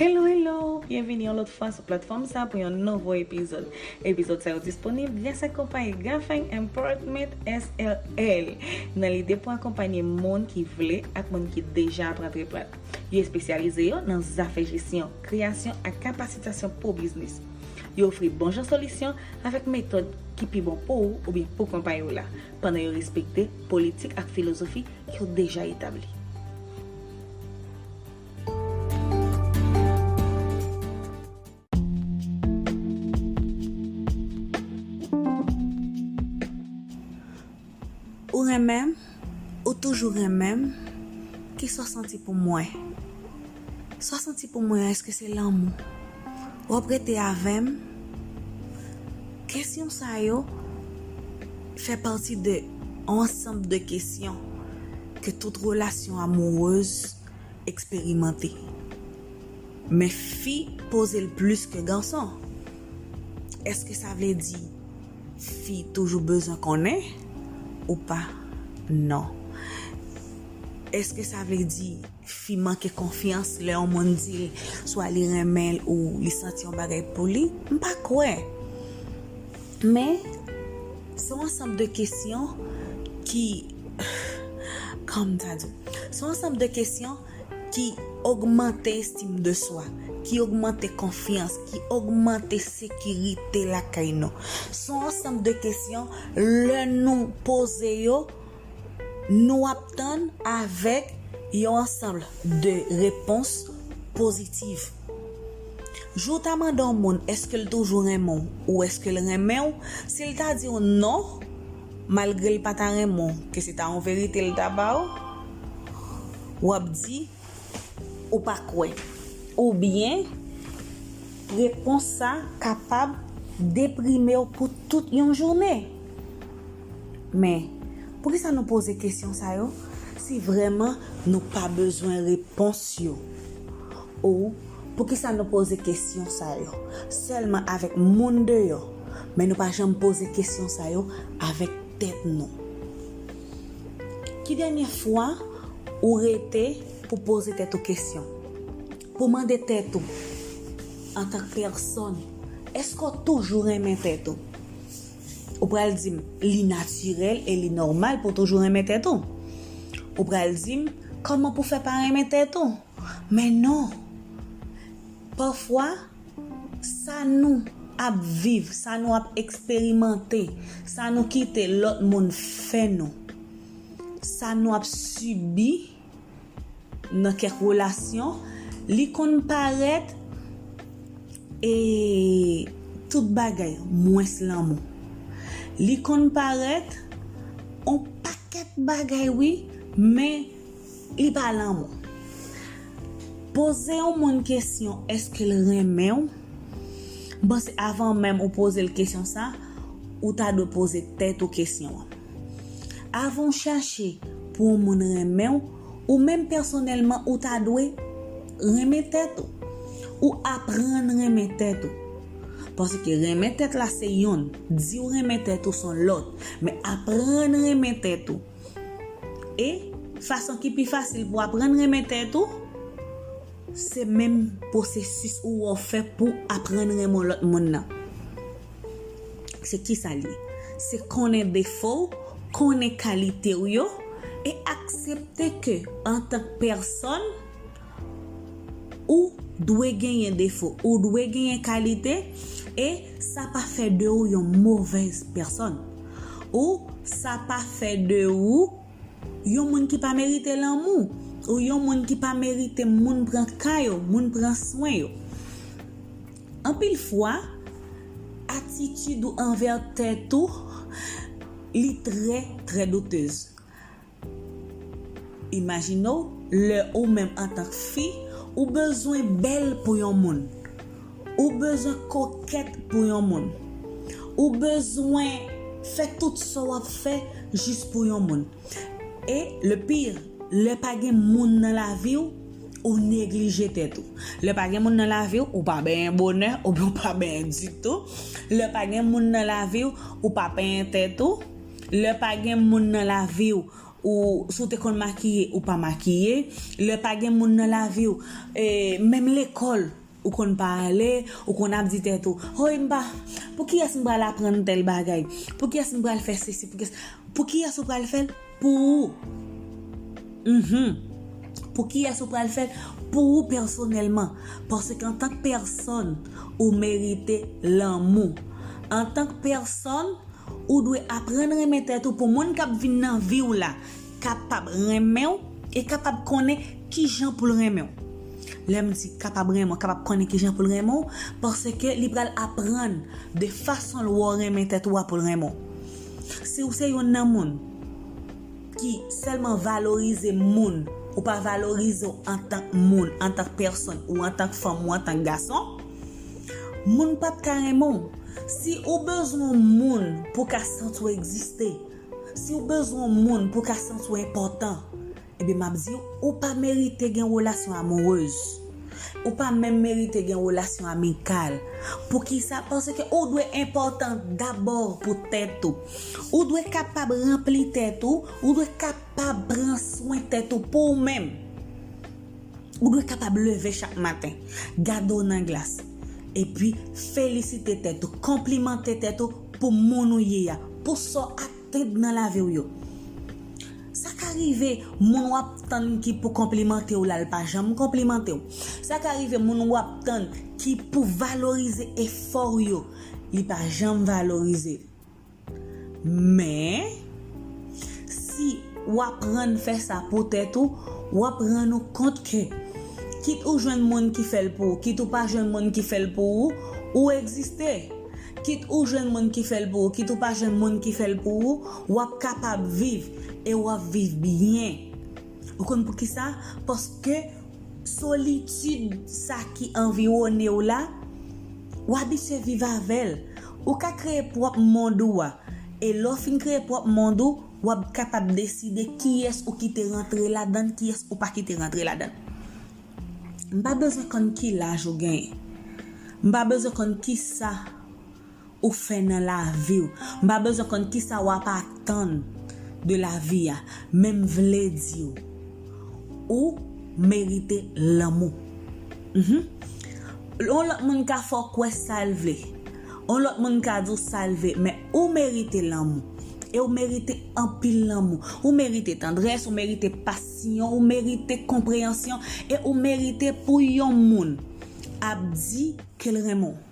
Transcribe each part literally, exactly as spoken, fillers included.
Hello, hello! Byenvini yon lòt fwa sou platfòm sa pou yon nouvo epizòd. Epizòd sa yo disponib gras ak konpayi Gafeng Empowerment S R L, nan lide pou akonpanye moun ki vle ak moun ki deja ap rantre plat. Yo espesyalize yo nan zafè jesyon, kreyasyon ak kapasitasyon pou biznis. Yo ofri bon jan solisyon avèk metòd ki pi bon pou ou oubyen pou konpayi w la, pandan yo respekte politik ak filozofi ki yo deja etabli. Ou renmen m? Ou toujou renmen m? Kisa w santi pou mwen? Sa w santi pou mwen, èske se lanmou? W ap rete avè m? Kesyon sa yo fè pati de yon ansanm de kesyon ke tout relasyon amourez eksperimante. Men fi poze l plis ke gason. Èske sa vle di fi toujou bezwen konnen ou pa? Non. Èske sa vle di fi manke konfyans lè yon moun di l swa li renmen l ou li santi yon bagay pou li? M pa kwè. Men, se yon ansanm de kesyon ki, kòman m ta di w? Se yon ansanm de kesyon ki ogmante estim de swa, ki ogmante konfyans, ki ogmante sekirite lakay nou. Se yon ansanm de kesyon, lè nou poze yo, nou ap tann avèk yon ansanm de repons pozitif. Jou w ta mande yon moun èske l toujou renmen w ou èske l renmen w, si l ta di w non, malgre l pa ta renmen w, ke se ta yon verite l ta ba w, w ap di ou pa kwè. Oubyen, repons sa kapab deprime w pou tout yon jounen. Men, poukisa nou poze kesyon sa yo si vrèman nou pa bezwen repons yo? Ou poukisa nou poze kesyon sa yo sèlman avèk moun deyò, men nou pa janm poze kesyon sa yo avèk tèt nou? Ki dènye fwa ou rete pou poze tèt ou kesyon? Pou mande tèt ou, antank pèsòn, èske w toujou renmen tèt ou? Ou pral di m, li natirèl e li nòmal pou w toujou renmen tèt ou. Ou pral di m, kòman pou fè pa renmen tèt ou? Men non. Pafwa, sa nou ap viv, sa nou ap eksperimante, sa nou kite lòt moun fè nou, sa nou ap sibi nan kèk relasyon, li konn parèt, e, tout bagay mwens lanmou. Li konn parèt on pakèt bagay, wi, men li pa lanmou. Poze yon moun kesyon, èske l renmen w? M panse avan menm ou poze l kesyon sa, ou ta dwe poze tèt ou kesyon an. Avan w chache pou yon moun renmen w, ou menm pèsonèlman, ou ta dwe renmen tèt ou. Ou aprann renmen tèt ou. Paske renmen tèt la se yonn, di w renmen tèt ou se yon lòt. Men aprann renmen tèt ou. E fason ki pi fasil pou aprann renmen tèt ou, se menm pwosesis ou wè w fè pou aprann renmen lòt moun nan. Se kisa l ye? Se konnen defo w, konnen kalite w yo, e aksepte ke antank pèsòn, ou dwe genyen defo, ou dwe genyen kalite, e sa pa fè de ou yon movèz pèsòn. Ou sa pa fè de ou yon moun ki pa merite lanmou, ou yon moun ki pa merite moun pran ka yo, moun pran swen yo. Anpil fwa, atitid ou anvè tèt ou, li trè, trè doutez. Imajine w, lè ou menm antank fi, ou bezwen bèl pou yon moun. Ou bezwen kokèt pou yon moun. Ou bezwen fè tout sa w ap fè jis pou yon moun. E le pire, lè pa gen moun nan lavi w, ou neglije tèt ou. Lè pa gen moun nan lavi w, ou pa benyen bonè, oubyen ou pa benyen ditou. Lè pa gen moun nan lavi w, ou pa penyen tèt ou. Lè pa gen moun nan lavi w, Ou, si w te konn makiye, ou pa makiye. Lè pa gen moun nan lavi w, e, menm lekòl, ou konn pa ale, ou konn ap di tèt ou, "Hoy, m pa, pou kiyès m pral aprann tèl bagay? Pou kiyès m pral fè sesi? Pou kiyès, pou kiyès ou pral fè l? Pou ou." Mhm. Pou kiyès ou pral fè l? Pou ou pèsonèlman. Paske antank pèsòn, ou merite lanmou. Antank pèsòn, ou dwe aprann renmen tèt ou pou moun k ap vin nan vi w la kapab renmen w e kapab konnen kijan pou l renmen w. Lè m di kapab renmen w, kapab konnen kijan pou l renmen w, paske li pral aprann de fason l wè w renmen tèt ou a pou l renmen w. Si w se youn nan moun ki sèlman valorize moun, ou pa valorize w antank moun, antank pèsòn, ou antank fanm, ou antank gason, moun p ap ka renmen w. Si ou bezwen yon moun pou ka santi w egziste, si ou bezwen yon moun pou ka santi w enpòtan, ebyen, m ap di w, ou pa merite gen relasyon amourez. Ou pa menm merite gen relasyon amikal. Poukisa? Paske ou dwe enpòtan dabò pou tèt ou. Ou dwe kapab ranpli tèt ou. Ou dwe kapab pran swen tèt ou pou ou menm. Ou dwe kapab leve chak maten, gade w nan glas, epi felisite tèt ou, konplimante tèt ou pou moun ou ye a, pou sa w atenn nan lavi w yo. Sa ka rive moun w ap tann ki pou konplimante w la, l pa janm konplimante w. Sa ka rive moun w ap tann ki pou valorize efò w yo, li pa janm valorize l. Men, si w aprann fè sa pou tèt ou, w ap rann ou kont ke kit ou jwenn moun ki fè l pou ou, kit ou pa jwenn moun ki fè l pou ou, ou egziste. Kit ou jwenn moun ki fè l pou ou, kit ou pa jwenn moun ki fè l pou ou, w ap kapab viv e w ap viv byen. Ou konn poukisa? Paske solitid sa ki anviwone w la, w abitye viv avè l. Ou ka kreye pwòp mond ou a. E lè w fin kreye pwòp mond ou, w ap kapab deside kiyès ou kite rantre ladan l, kiyès ou pa kite rantre ladan l. M pa bezwen konn ki laj ou genyen. M pa bezwen konn kisa ou fè nan lavi w. M pa bezwen konn kisa w ap atann de lavi a. Men m vle di w, ou merite lanmou. Mhm. Yon lòt moun ka fè w kwè sa l vle. Yon lòt moun ka di w sa l vle, men ou merite lanmou. E ou merite anpil lanmou. Ou merite tandrès, ou merite pasyon, ou merite konpreyansyon, e ou merite pou yon moun ap di ke l renmen w.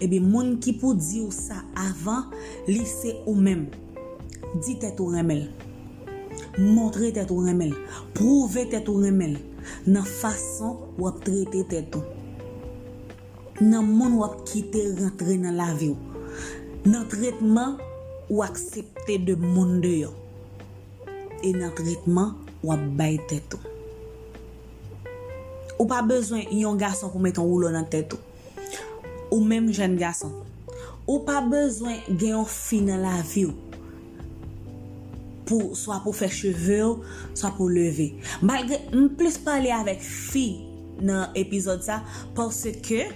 Ebyen, moun ki pou di w sa avan, li se ou menm. Di tèt ou renmen l. Montre tèt ou renmen l. Pwouve tèt ou renmen l nan fason w ap trete tèt ou. Nan moun w ap kite rantre nan lavi w. Nan tretman ou aksepte de moun deyò. E nan tretman w ap bay tèt ou. Ou pa bezwen yon gason pou mete yon woulo nan tèt ou. Ou menm jèn gason, ou pa bezwen gen yon fi nan lavi w pou, swa pou fè cheve w, swa pou leve. Malgre m plis pale avèk fi nan epizòd sa, paske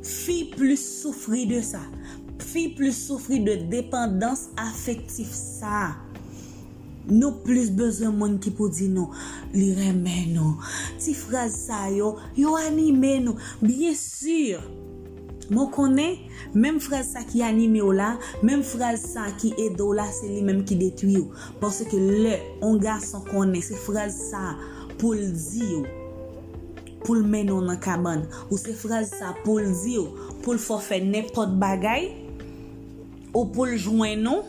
fi plis soufri de sa. Fi plis soufri de depandans afektif sa. Nou plis bezwen moun ki pou di nou, li renmen nou. Ti fraz sa yo, yo anime nou. Byen si, mwen konnen, menm fraz sa ki anime w la, menm fraz sa ki ede w la, se li menm ki detwi w. Paske lè yon gason konnen se fraz sa pou l di w, pou l mennen w nan kabann, ou se fraz sa pou l di w, pou l fè w fè nenpòt bagay, ou pou l jwenn ou,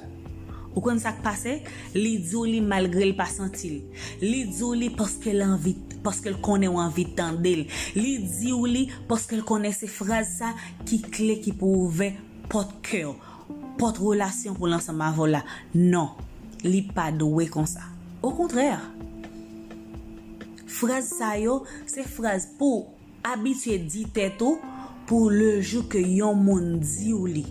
ou konn sa k pase? Li di w li malgre l pa santi l. Li di w li paske l anvi, paske l konnen w anvi tande l. Li di w li paske l konnen se fraz sa ki kle ki pou ouvè pòt kè w, pòt relasyon pou l ansanm avè w la. Non, li pa dwe konsa. Okontrè, fraz sa yo, se fraz pou abitye di tèt ou pou le jou ke yon moun di w li.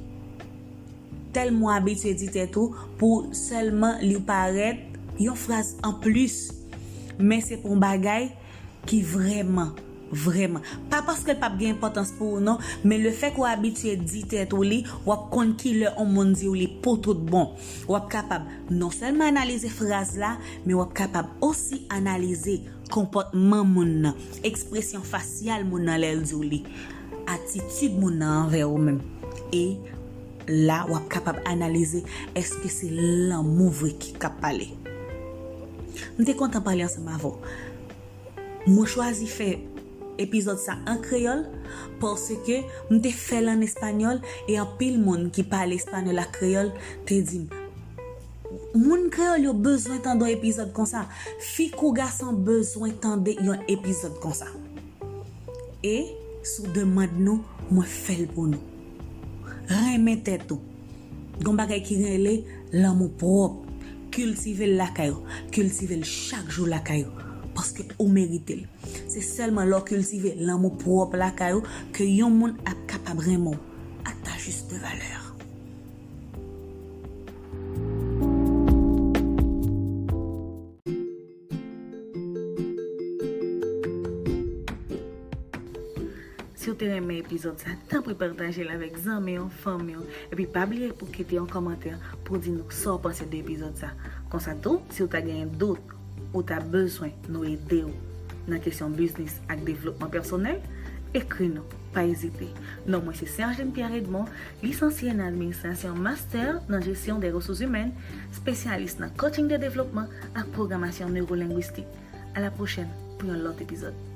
Tèlman w abitye di tèt ou pou sèlman li parèt yon fraz anplis, men se pou yon bagay ki vrèman Vrèman. Pa paske l p ap gen enpòtans pou ou non, men lefètke w abitye di tèt ou li, w ap konn kilè yon moun di w li pou tout bon. W ap kapab non sèlman analize fraz la, men w ap kapab osi analize konpòtman moun nan, ekspresyon fasyal moun nan lè l di w li, atitid moun nan anvè ou menm. E la, w ap kapab analize èske se lanmou vre ki k ap pale. M te kontan pale ansanm avè w. Mwen chwazi fè epizòd sa an kreyòl paske m te fè l an espanyòl e anpil moun ki pale espanyòl ak kreyòl te di m, moun kreyòl yo bezwen tande yon epizòd konsa. Fi kou gason bezwen tande yon epizòd konsa. E sou demann nou, mwen fè l pou nou. Renmen tèt ou. Gon bagay ki rele lanmou pwòp. Kiltive l lakay ou. Kiltive l chak jou lakay ou. Paske ou merite l. Se sèlman lè w kiltive lanmou pwòp lakay ou ke yon moun ap kapab renmen w à ta juste valeur. Si w te renmen epizòd sa, tanpri pataje l avèk zanmi w, fanmi w, epi pa bliye pou kite yon kòmantè pou di nou sa w panse de epizòd sa. Konsa tou, si w ta genyen dout, ou ta bezwen nou ede w nan kesyon biznis ak devlopman pèsonèl, ekri nou, pa ezite. Non mwen se Sergeline Pierre Edmond, lisansye nan administrasyon, master nan jesyon de resous imèn, espesyalis nan coaching de devlopman ak pwogramasyon newolengwistik. A la pwochèn pou yon lòt epizòd.